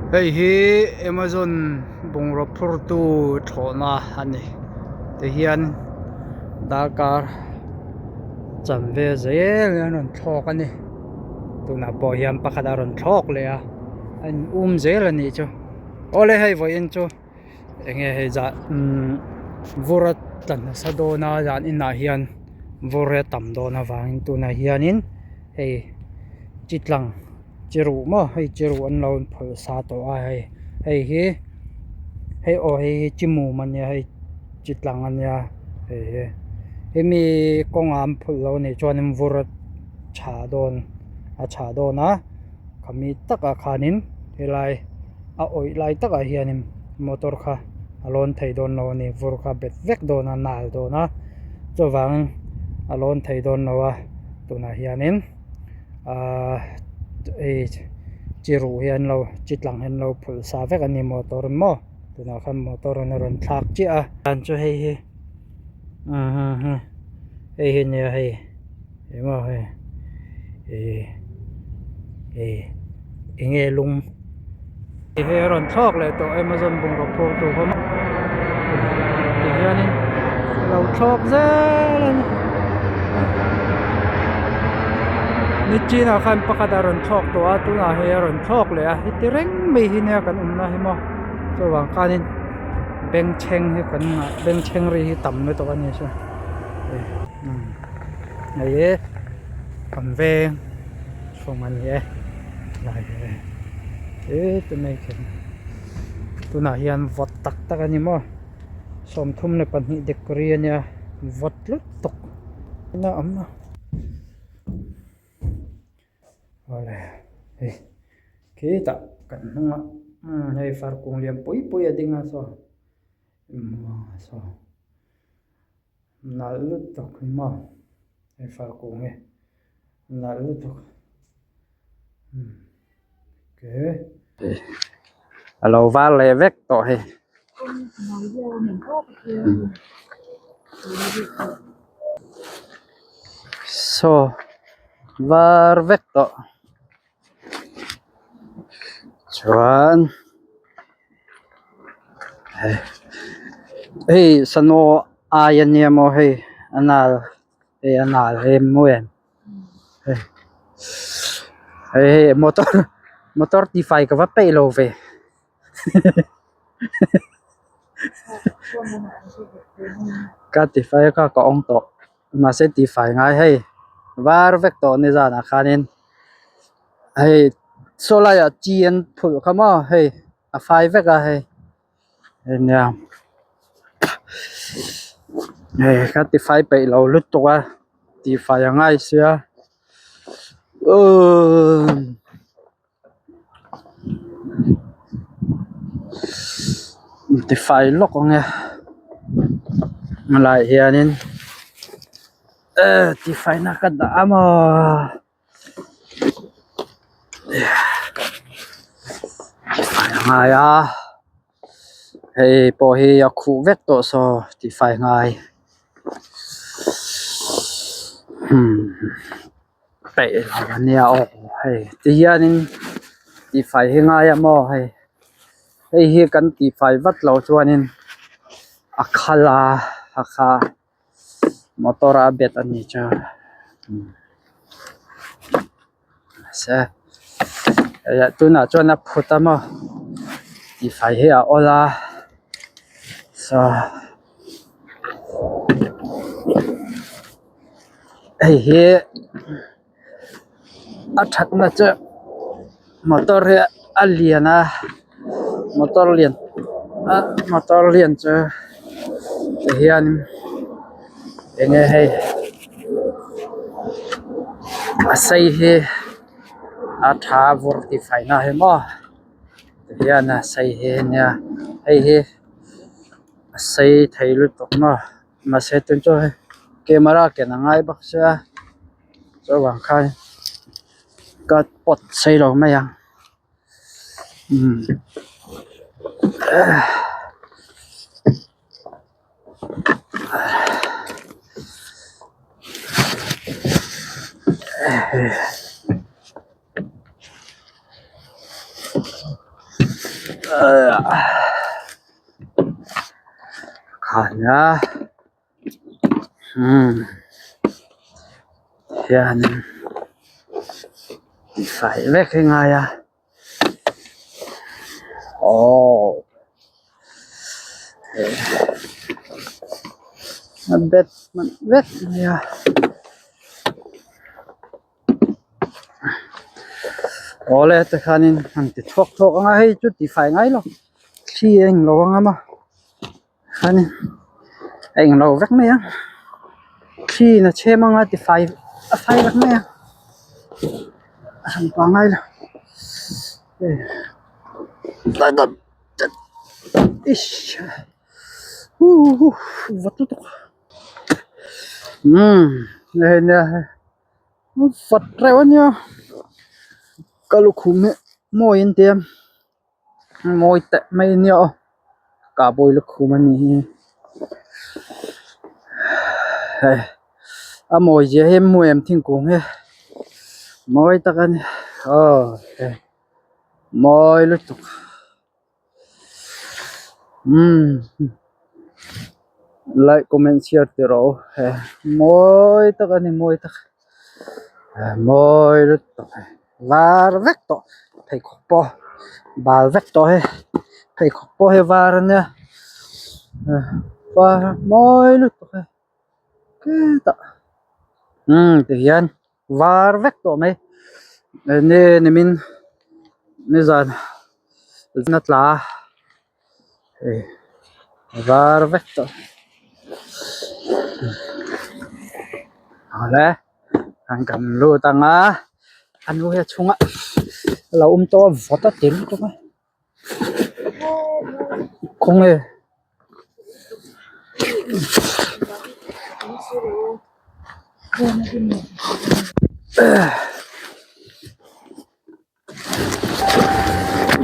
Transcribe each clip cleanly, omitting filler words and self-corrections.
Hei hi Amazon bungraw phurtu thlawhna a ni tihian darkar chanve zel an rawn thlawk a ni tunah pawh hian pakhat a rawn thlawk leh a a in um zel a nih chu awle hei vawiin chu eng nge hei zah umm vur a tla nasa dawn a zan inah hian vur hi a tam dawn avangin tunah hianin hei chi tlang. Chi ruh maw hei chi ruh an lo phawlh sa tawh a hei hei hi hei aw hei hi chi mum a nia hei chi tlang a nia hei hi hemi kawngah an phulh lo a nih chuanin vur a chhah dawn a chhah dawn a khami takah khanin helai a awih lai takah hianin motor kha a lawn thei dawn lo a ni vur kha bet vek dawn a nal dawn a chuvangin a lawn thei dawn lo a tunah hianin. Ahh hei chi ruh hi an lo chi tlang hi an lo phulh sa vek a ni motor in maw tunah khan motor in a rawn thlak chiah a dan chu hei hi hei hi nia hei eng maw hei ih ih eng nge lung hei a rawn thlawk leh tawh amazon bungraw phur tur kha maw tihianin a lo thlawk zel a ni nichinah khan pakhat a rawn thlawk tawh a tunah hei a rawn thlawk leh a heti reng mai hi nia kan awmna hi maw chuvang khanin bengchheng hi kan ngah bengchheng ri hi tam lutuk a ni chu hei hi kan veng chhung a ni e. He ti mai kher tunah hian vawt tak tak a ni maw 32 degree a nia vawt lutuk a awm a awle hei khitah kan hnung a hei far kung lian pui pui a ding a saw saw nalh lutuk a ni maw hei far kung hi. Nalh lutuk a lo var leh vek tawh hei saw var vek tawh chuan hei sano ai a nia maw hei a nal. Hei a nal em mawi em hei hei motor motor tifai ka va peih lo ve ka tifai a kha ka awm tawh mahse tifai ngai hei var vek tawh nizanah khanin hei saw laiah chi an phulh kha maw hei a fai vek a hei. Nia hei ka tifai peih lo lutuk a tifai a ngai sia aww tifai lawk ang e helaiah hianin tifai na ka dah a maw. Tifai a ngai a hei pawh hi a khuh vek tawh saw tifai ngai umm peih lo a nia aw hei tihianin tifai hi ngai a maw hei hei hi kan tifai vat loh chuanin a khal a a kha. Motor a bet a ni chu mahse tunah chuan a phut a maw tihfai hi a awl a saw hei hi a thatna chu motor hi a lian a motor lian a motor lian chu ti hian eng nge hei a sei hi a tha a vur tih faina hi maw ti hian a sei hi ania hei hi a sei thei lutuk maw mahse tun chu hei camera ken a ngai bawk sia. Chuvang khan ka pawt sei lo mai ang umm Khana hianin tihfai vek hi ngai a aww a bet hman vek mai a. Awle tikhanin han ti chhuak chhuak ang a hei chu tihfai ngai lo thli a englo ang a maw khanin a englo vek mai ang thli in a chhem ang a tifai a fai vek mai ang a hran pah ngai lo vat lutuk umm hei nia hei. Fat reuh a nia ka lukhum hi mawi an ti a mawi teh mai a nia aw cowboy lukhum a ni hi hei a mawi zia hi a hmuh em thingkung hi mawi tak a ni aw hei mawi lutuk. Umm like comment share tih rawh u he mawi tak a ni mawi tak mawi lutuk hei var vek tawh pheikhawk pawh bal vek tawh hei pheikhawk pawh hi var a nia var mawi lutuk hei hetah umm tihian var vek tawh mai enge nimin nizan na tla a hei var vek tawh awle an kan lut ang a a nu hi a chhungah a lo awm tawh a vawt a ti lutuk a khawnge.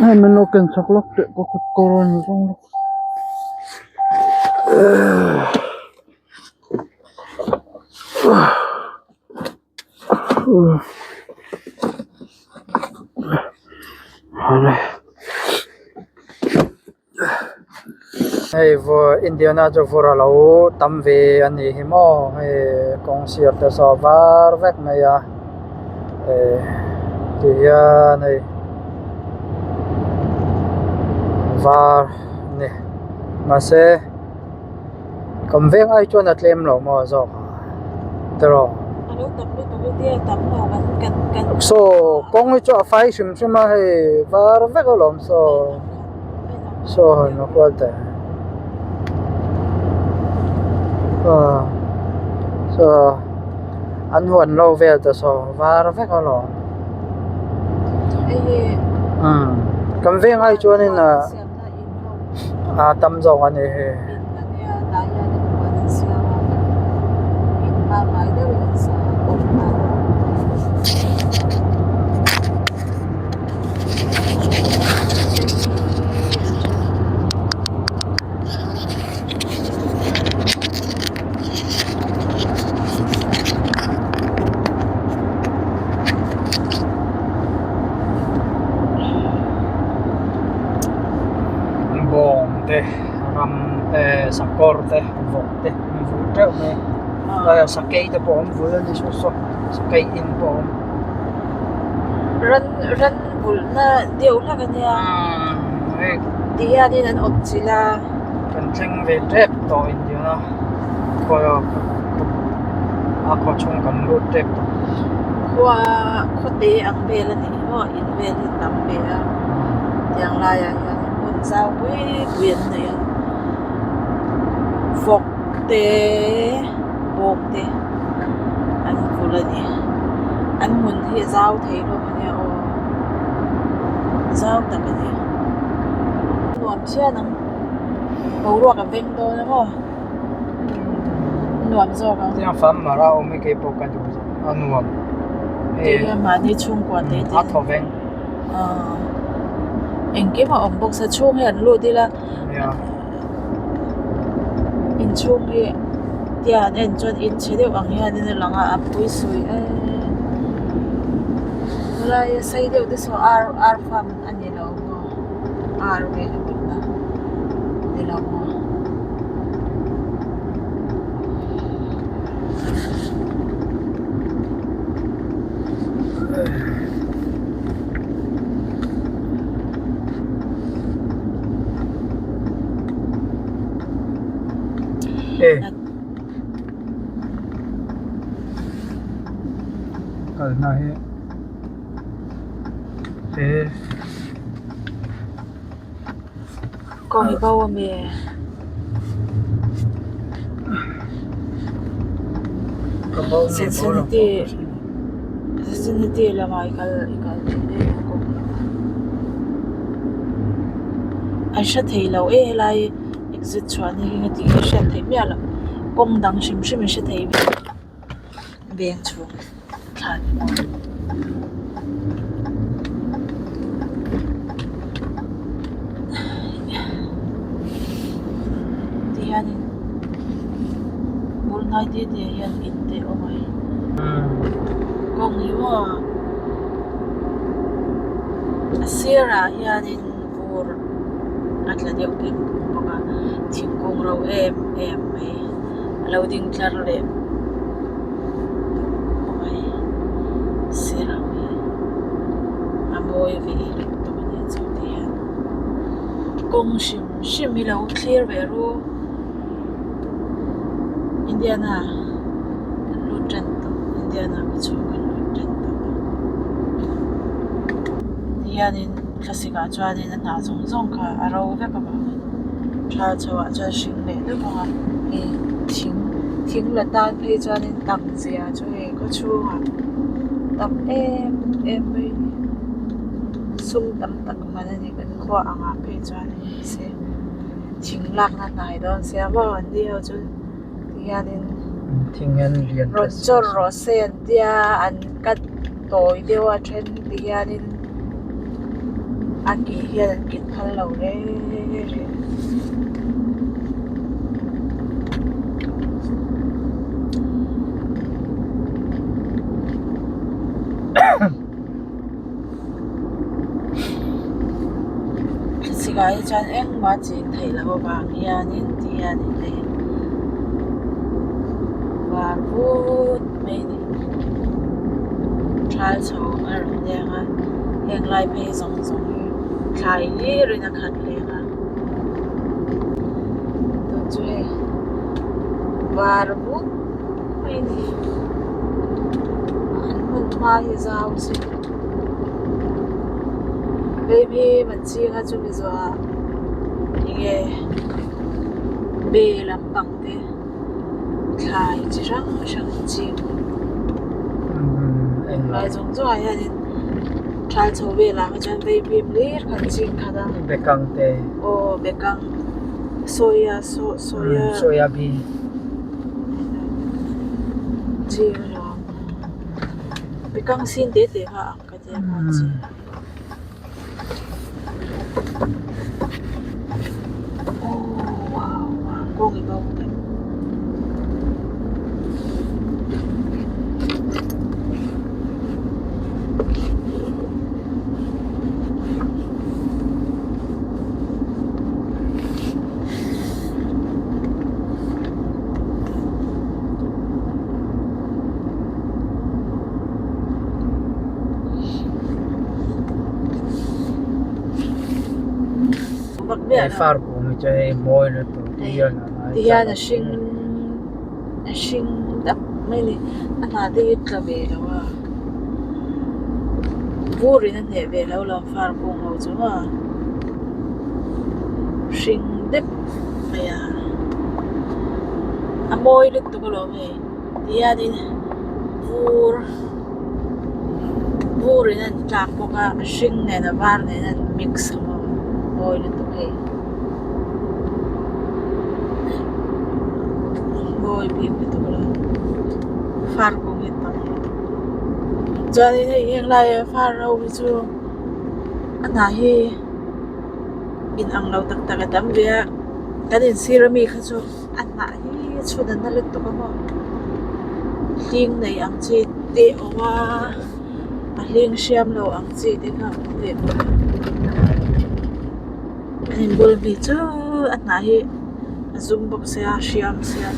Hei min lo ken chak lawk teh ka kut ka rawn zawng lawk. Hei vur Indiana chu vur a lo tam ve a nih hi maw hei kawng sir te saw a var vek mai a eh ti hian hei var a ni mahse kan veng ai chuan a tlem lo maw zawk tiraw saw kawng hi chu a fai hrim hrim a hei var vek alawm saw. Saw han la kual teh aw saw an huan lo vel te saw var vek alawm umm kan veng ai chuanin ah a tam zawk a ni hei. Bawng te ram te sakawr te vawk te an vul teuh mai a sakei te pawh an vul a ni saw saw sakei in pawh a awm. Ran ran vulhna deuh hlak a nia ti hianin an awm chilh a. Kan thleng ve tep tawh intiang a khawi a khaw chhung kan lut tep tawh. Khua khaw te ang vel a nih maw in vel hi tam ve a tiang laiah hian hmun zau pui pui an nei a vawk te bawng te an vulh a ni an hmun hi a zau thei hlawm a nia aw zau tak a ni nuam chian ang boruak a veng dawn a maw nuam zawk ang tiang fam mara awm hi keipawh ka duh zawk a nuam hei mahni chhungkua te te a thaw veng ah engkim a awm bawk sa chhung hi an lut ila inchhung hi tia an en chuan in chhe deuh ang hianin a lang a a pui sui em helai a sei deuh te saw ar ar farm a ni lo maw. far vel a awmna ni lo maw. Kalna hi e Kawng hi bo a mi? Ka bo nge bo lo pawh ka hre lo. Vicinity lamah i kal i kal thei daih a kawng lamah. An hre thei lo e helai exit chhuah ni hi tih hi hriat theih miah loh kawng dang hrim hrim in hre thei veng chhung thlan ti hianin bul hnai te te ah hian in te a awm a hei kawng hi maw a sirah hianin vur a tla deuh pheng phung bawk a thingkung ro em em mai a lo ding tlar leh bawk a hei sirah hian a mawi ve lutuk a nia chu ti hian kawng hrim hrim hi lo thlir ve ru Indiana kan lut tan tawh Indiana khaw chhung kan lut tan tawh tihianin thlasik ah chuanin a hnah zawng zawng kha a ro vek avangin thal chho ah chuan hring leh deuh ang a hei thing thing la tan phei chuanin tam zia chu hei khaw chhungah tam em em mai a ni sum tam tak man a ni kan khua angah phei chuanin mahse thing lakna hnai dawn sia maw an ni ho chu tihianin thing hian lian rawn chawr rawh se an tia an cut tawi deuh a then tihianin a kih hian an kit phal lo reng reng. Thlasik ah hi chuan engmah ching theih loh avang hianin ti hianin hei var vut mai a ni thal chho a rawn leng a heng lai phei zawng zawng hi thlai hlir in a khat leng a tun chu hei var vut mai a ni an hmun hma hi zau se baby man ching a chumi zawhah enge be lampang te thlai chi hrang hrang an ching lai zawng zawng ah hianin thal chho velah kha chuan vaivim hlir kha an ching khat a bekang te aw bekang soya soya soya bean ching hlawm bekang sin te te kha ang ka tia maw chi. Hei far kung hi chu hei mawi lutuk ti hian ti hian a hring a hring dap mai a ni a hnah te hi tla ve lo a vur in a hneh ve lo lo far kung ho chu maw hring dep mai a a mawi lutuk alawm hei ti hianin vur vur in an tlak bawk a a hring nen a var nen an mix a mawi lutuk hei mawi bik lutuk alawm far kung hi tam lutuk chuanin hei heng laia far ho hi chu a hnah hi in ang lo tak tak a tam ve a kan insir ami kha chu a hnah hi chhun a na lutuk a maw hling nei ang chi te a awm a a hling hriam lo ang chi te kha a awm ve bawk a. Kan inbul mi chu a hnah hi a zum bawk sia a hriam sia.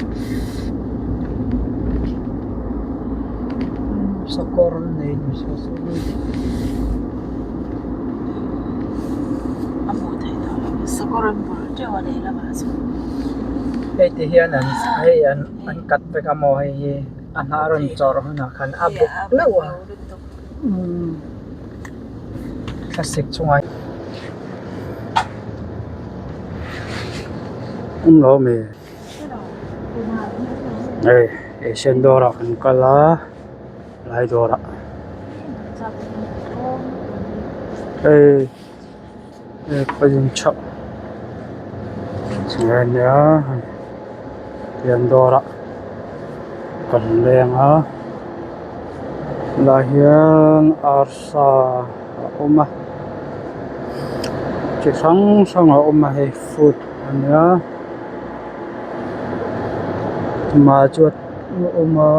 Sakawr an nei ni A hmuh theih tawh lo sakawr an bul teuh a lehlamah chuan. Hei ti hian an hei an an cut vek a maw hei hi a hnah a rawn chawrh hunah khan a buk hlauh a. Thlasik chungah awm lo ami hei asian dawr ah kan kal a lai dawr ah hei pawimawh a nia pian dawr ah kan leng a helai hian arsa a awm a chi hrang hrang a awm a hei fruit a nia chumah chuan a awm a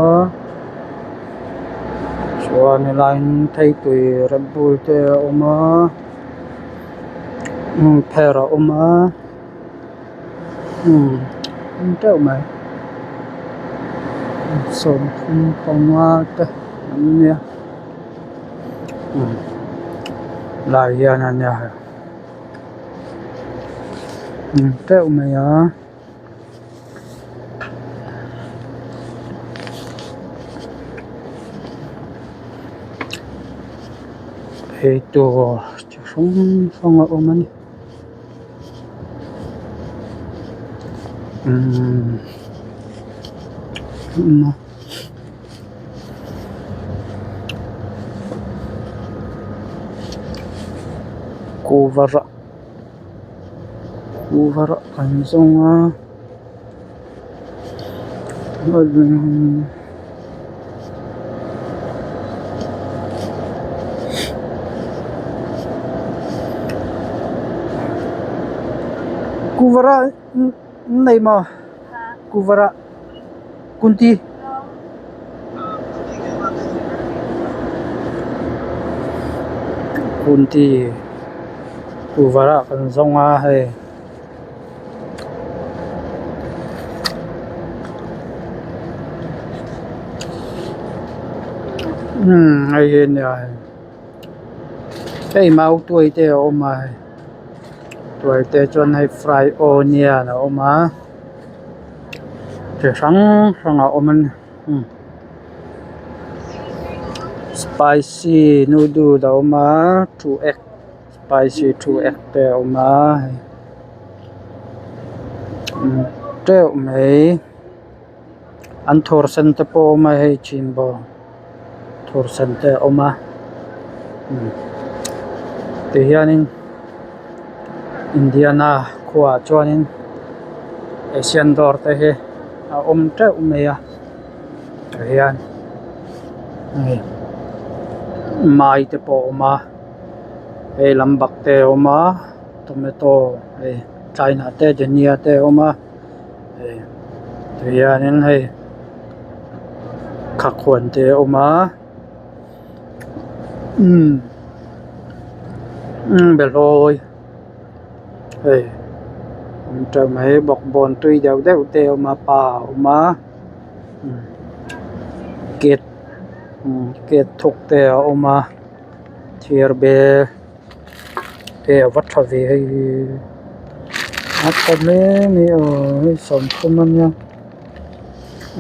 chuan helaiin theitui red bull te a awm a pher a awm a awm teuh mai 35 te an nia lai hian a nia awm teuh mai a. Eitur chi hrang hrang a awm a ni umm cover a. Cover an zawng a cover a nei maw cover a kunti. Kunti cover ah kan zawng a hei umm hei hi ania hei hei mautuai te a awm a hei tuai te chuan hei fry onion a awm a. Chi hrang hrang a awm a ni spicy noodle a awm a two egg spicy two egg te a awm a teuh mai an thawr sen te pawh a awm a hei chinbo thawr sen te a awm a tihianin. Indiana khuaah chuanin asian dawr te hi a awm teuh mai a tah hian hei mai te pawh a awm a hei lam bak te a awm a tomato hei china te dania te a awm a hei tah hianin hei khakhuan te a awm a. Umm umm behlawi hei awm teuh mai bawkbawn tui deuh deuh te a awm a pa a awm a umm gate umm gate thuk te a awm a thir bel te a va tha ve hei hi a tha hle mai aw hei 30 ania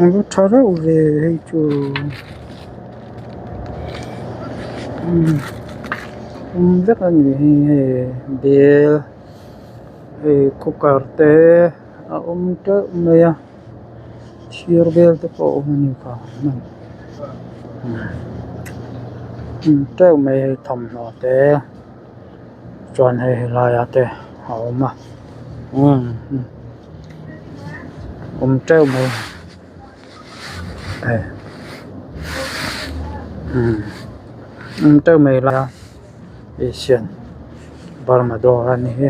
a va tha reuh ve hei chu. Awm vek a ni hi hei bel hei cooker te a awm teuh mai a thir bel te pawh a awm a ni kha awm teuh mai hei thawmhnaw te chuan hei helaiah te a awm a awm teuh mai. Umm teuh mai lai a asian burma dawr a ni hi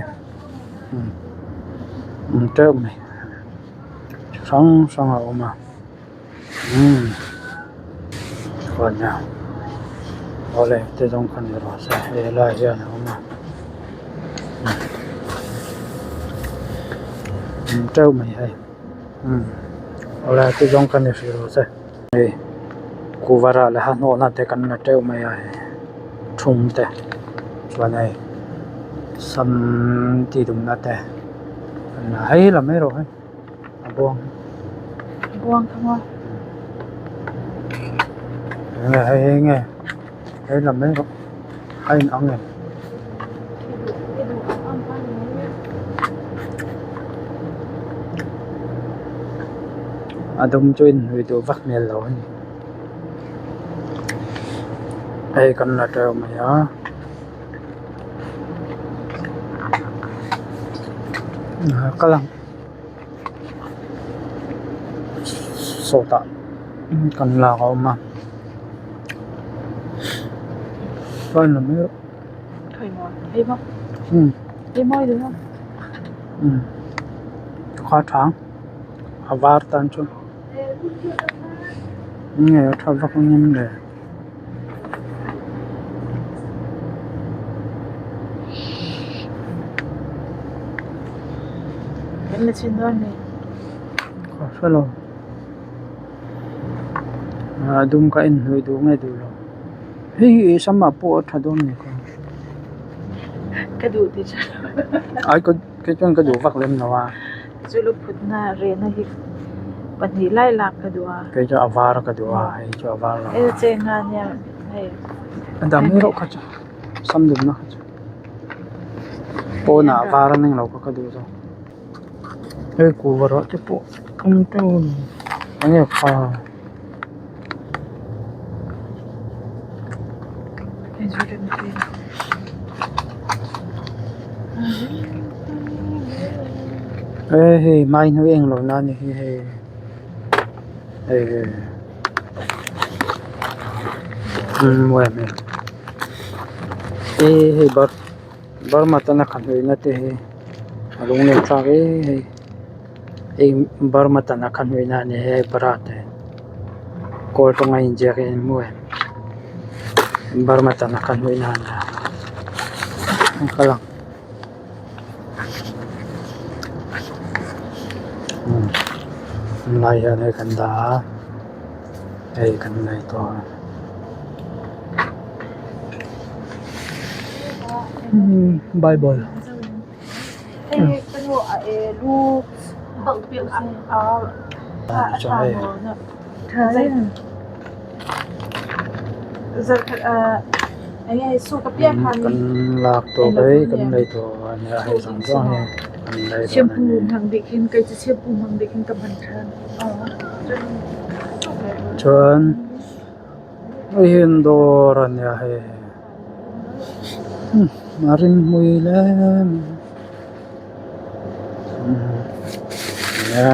umm teuh mai chi hrang hrang a awm a umm chuan awle te zawng kha ni rawh se helai hian a awm a. Awm teuh mai hei umm awle ti zawng ka ni hrih lo che hei cover ah leh ha hnawhna te kan la teuh mai a hei thum te chuan hei sam tih dumna te kan la hei la mai rawh hei a buang buang kha maw enge hei hei nge hei la mai rawh a in ang em. A dum chu inhnawih duh vak hmel lo a ni hei kan la teuh mai a kal ang sawtah kan lak a awm a chuan la mai rawh. Kha tha a var tan chuan nge a tha vak ang em le. Ka hre lo a dum ka en hnawih duh nge duh lo hei hi samah pawh a tha dawn ni kha Ka duh ti tha ai ka kei chuan ka duh vak lem lo a. Chu lu phutna rehna hi pahnih lai lak ka duh a. Kei chu a var ka duh a hei chu a var lo a. Hei cheng nga nia hei. A dam erawh kha chu sam dumna kha chu pawnah a var a ning lo kha ka duh zawk. Hei kuhva rawh te pawh awm teuh a ni enge kha. E hei hmai hnuai eng lo na a ni hi hei hei e hei Burma tana kha hnuaina te hi a lunglen thlak e hei hei Burma tana kha hnuaina a ni hei bra te kawl tawnga inziak hi an hmu em Burma tana kha hnuaina a ni a an kal ang tunlai hian hei kan dah a hei kan nei tawh a. Bible kan lak tawh hei kan lei tawh a nia hei zawng zawng hi kan lei dawn a ni. Chuan. Hei hi an dawr a nia hei a rin hmui hle mai nia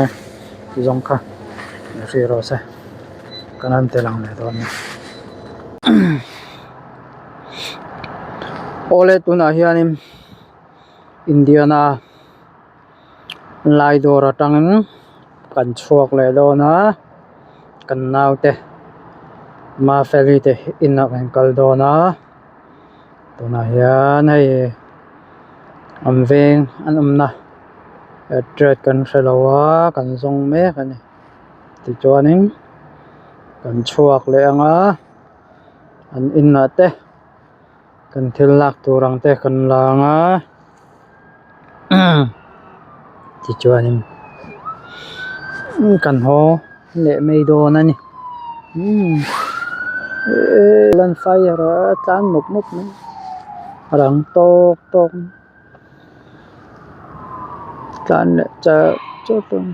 ti zawng kha hri rawh se kan han tel ang leh dawn a ni awle tunah hianin Indiana lai dawr atangin kan chhuak leh dawn a kan naute Mafeli te inah kan kal dawn a tunah hian hei an veng an awmna address kan hre lo a kan zawng mek a ni tichuanin kan chhuak leh ang a an inah te. Kan thil lak tur ang te kan la ang a tichuanin kan haw leh mai dawn a ni lan fire a tlan mawp mawp mai a rang tawk tawk tlan leh char char dawn.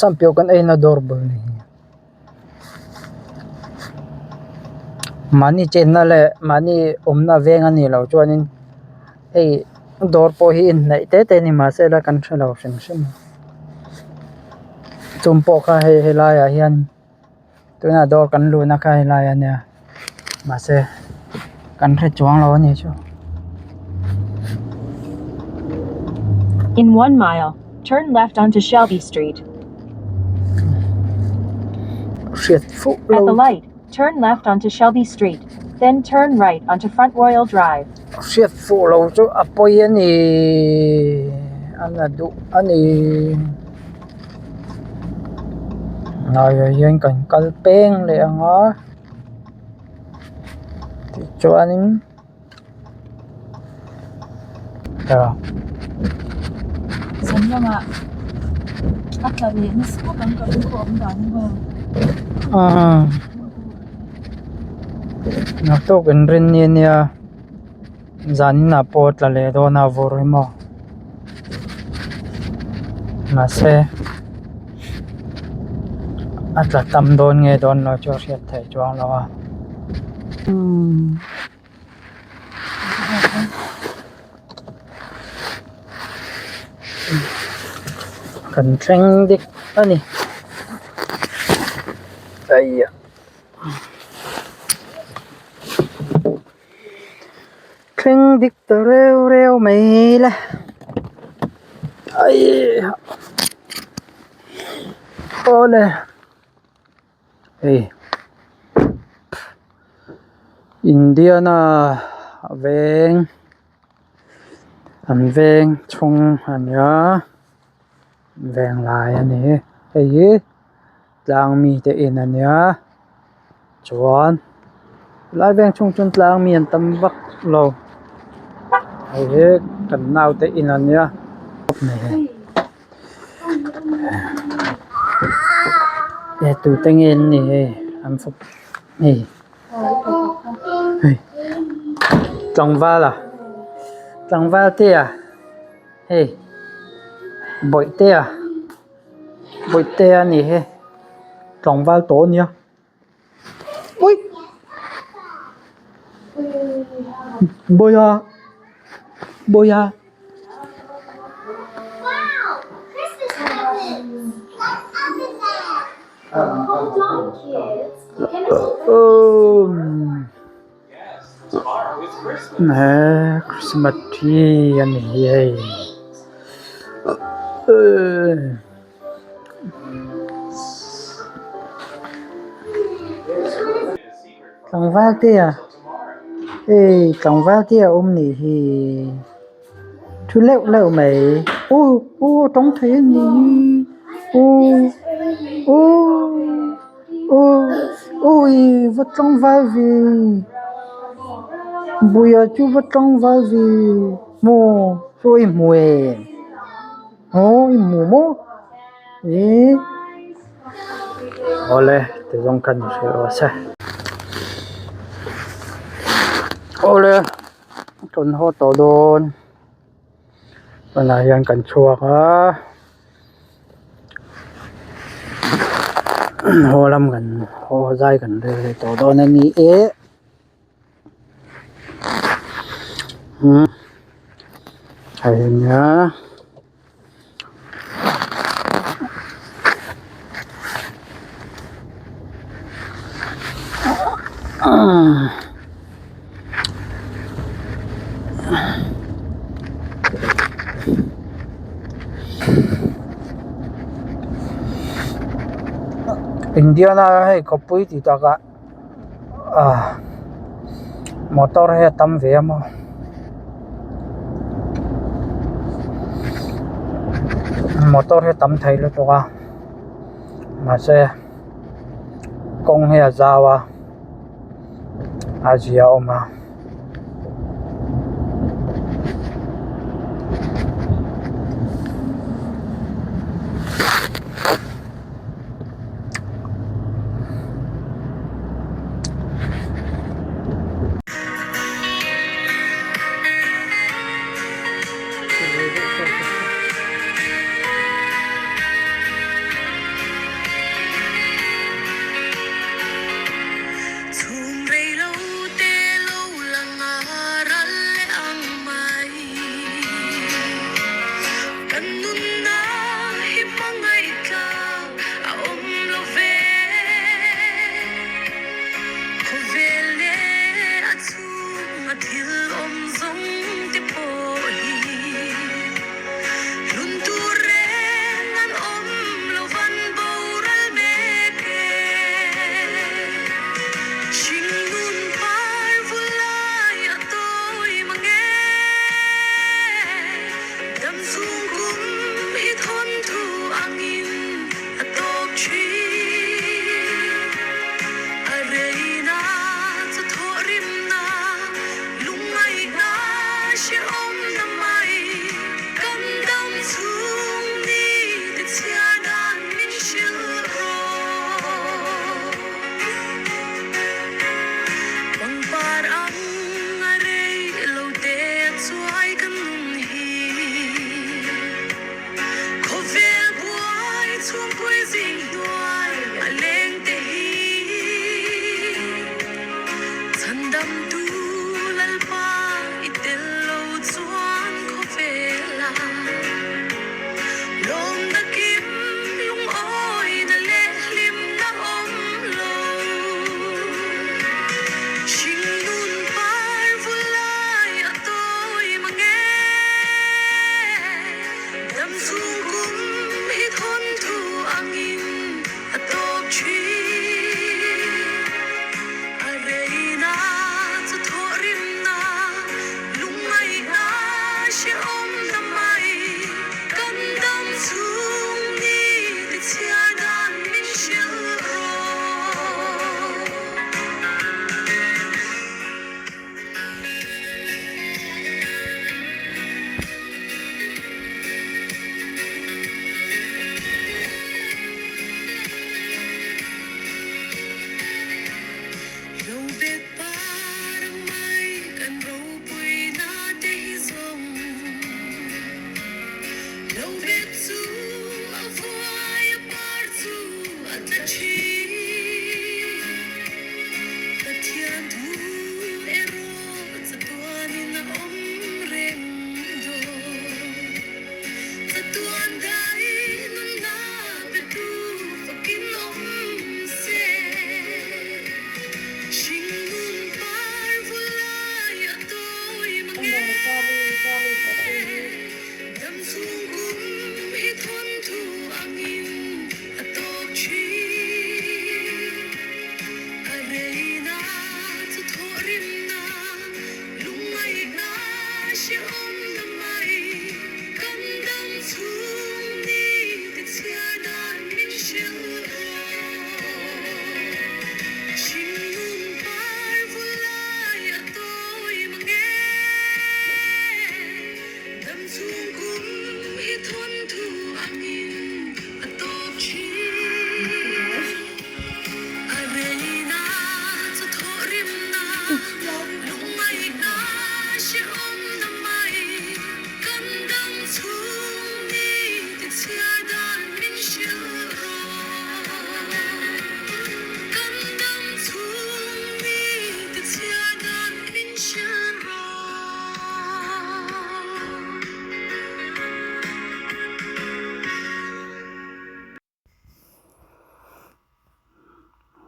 Sampiau kan eina dawr bul ni hi mahni chenna leh mahni awmna veng a nih loh chuanin hei dawr pawh hi inhnaih te te a ni mahse la kan hre lo hrim hrim a chung pawh kha hei helaiah hian. Tunah dawr kan luhna kha helai a nia mahse kan hre chuang lo a ni chu. In one mile, turn left onto Shelby Street. Hriat fuh At lo the light, turn left onto Shelby Street. Then turn right onto Front Royal Drive. Hriat fuh lo chu a pawi a ni, a la duh a ni. Laiah hian kan kal peng leh ang a, tichuanin Zan lamah a tla leh nasa khawp ang ka ring khawm dan hi maw. Naktuk inrin ni ania zanin ah pawh tla leh dawn a vur hi maw mahse a tla tam dawn nge dawn lo chu a hriat theih chuang lo a. Kan thleng dik a ni thleng dik ta reu reu mai le awle. Hei Indiana veng an veng chhung a nia veng lai a ni hei hi tlang mite in a nia chuan helai veng chhung chuan tlang mi an tam vak lo hei hi kan naute in a nia. He tute nge an nih hei an fawp hei hei tlangval a tlangval te a hei bawihte a bawihte a nih hi tlangval tawh a nia. Bawiha bawiha he Christmas tree a ni hi hei. Tlangval te a hei tlangval te a awm nih hi thu leuh leuh mai aw aw a tawng thei a nih hi aw aw aw awi va tlangval ve buia chu va tlangval ve maw saw i hmu em. Aw i hmu maw ih awle ti zawng khan i hrilh rawh se awle kan haw tawh dawn tunah hian kan chhuak a haw lam kan haw zai kan rel leh tawh dawn a ni e. Hei nia Indiana hei khawpui tih takah. Ah motor hi a tam ve a maw motor hi a tam thei lutuk a mahse kawng hi a zau a a zia awm a.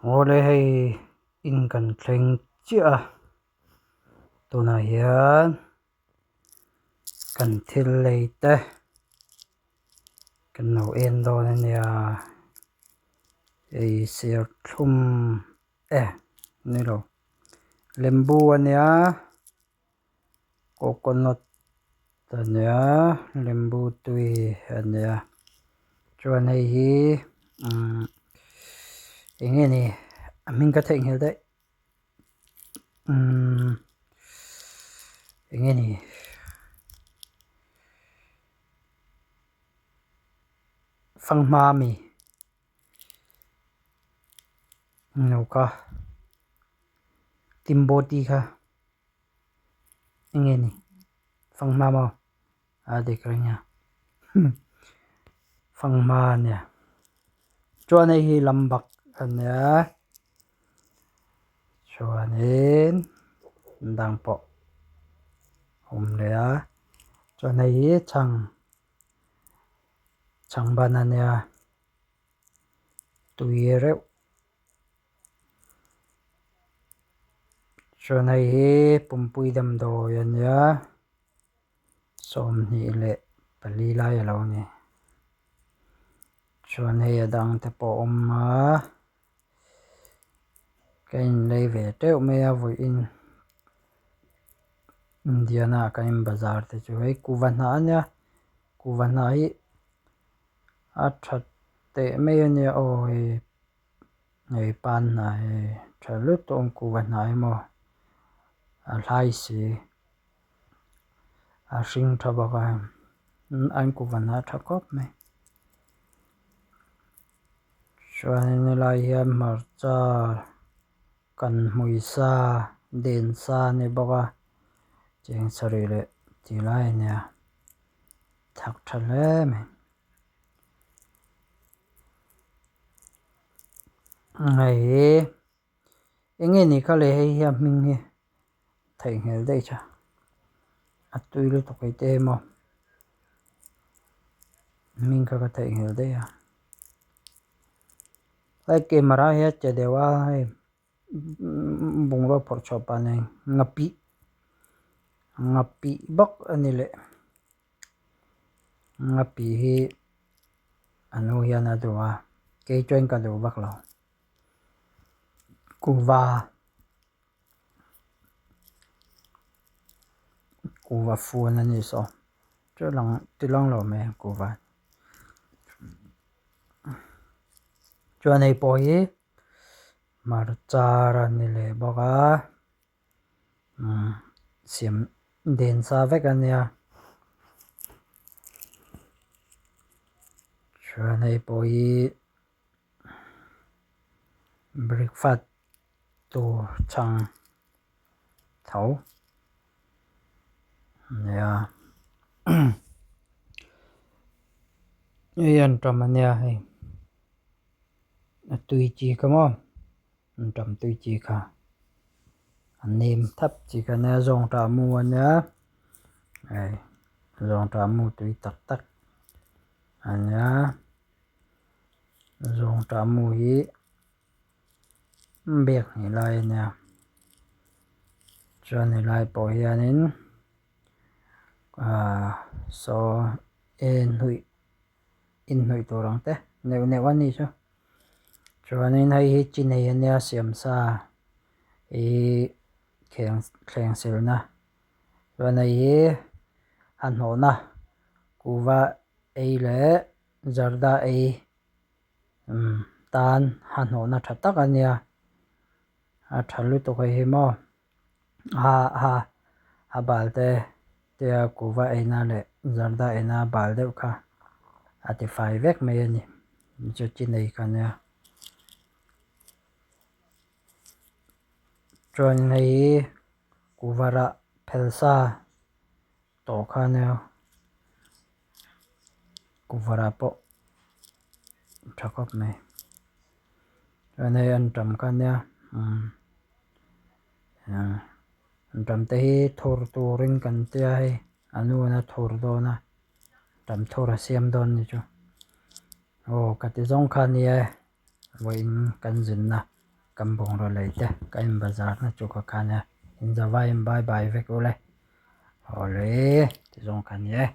Awle hei in kan thleng chiah a tunah hian kan thil lei te kan lo en dawn a nia hei serthlum e ni lo lembu a nia. Coconut a nia lembu tui a nia chuan hei hi umm eng nge ni a hming ka theihnghilh daih umm eng nge ni fanghma ami no ka timbawti kha. Eng nge ni fanghma maw a dik reng a fanghma a nia chuan hei hi lam bak a nia chuanin dang pawh a awm leh a chuan hei hi chhang chhang ban a nia tui reuh. Chuan hei hi pumpui damdawi a nia 24 lai a lo ni chuan hei a dang te pawh a awm a ka inlei ve teuh mai a vawiin Indiana ah kan in bazar te chu hei kuhva hnah a nia kuhva hnah hi a that teh mai a nia aw hei. Hei pan hnah hi tha lutuk ang kuhva hnah hi maw a hlai si a hring tha bawk a an kuhva hnah a tha khawp mai chuanin helai hian hmarcha kan hmui sa den sa a ni bawk a cheng sarih leh tih lai a nia thak tha hle mai. Hei hi eng nge ni kha le hei hi a hming hi. theihnghilh daih tha a tui lutuk ei te emaw hming kha ka theihnghilh daih a helai camera hi a che deuh a hei bungrua phawrh chhuah pah nen nghapih nghapih bawk a ni leh nghapih hi a nu hian a duh a kei chuan ka duh vak lo kuhva kuhva fun a ni saw chu lang ti lang lo mai ang kuhva chuan hei pawh hi hmarcha a ni leh bawk a umm siam den sa vek a nia chuan hei pawh hi. Breakfast tur chhang tho nia hei an ṭam ania hei a tui chi kha maw an ṭam tui chi kha a nem thap chi kha ania zawngṭah mu ania hei zawngṭah mu tui tak tak ania. Zawngṭah mu hi bag hnih lai a nia chuan helai pawh hianin ahh saw inhnawih inhnawih tur ang te neuh neuh a nih chu chuanin hei hi chi nei a nia siam sa ihh thleng thleng silna chuan hei hi a hnawhna kuhva ei leh. Zarda ei umm tan a hnawhna tha tak a nia a tha lutuk hei hi maw ha ha a bal te te a kuhva eina leh zarda eina bal deuh kha a ti fai vek mai a ni chu chi nei kha nia chuan hei hi kuhva rah phel sa. Tawh kha nia kuhvara pawh tha khawp mai chuan hei an tam kha nia umm an tam te hi thur turin kan tia hei a nu in a thur dawn a tam thur a siam dawn ni chu aw ka ti zawng kha nia e vawiin kan zinna kan bungraw lei te ka in bazar na chu ka kha nia in zavaiin bye bye vek ule. Awle ti zawng kha ni e.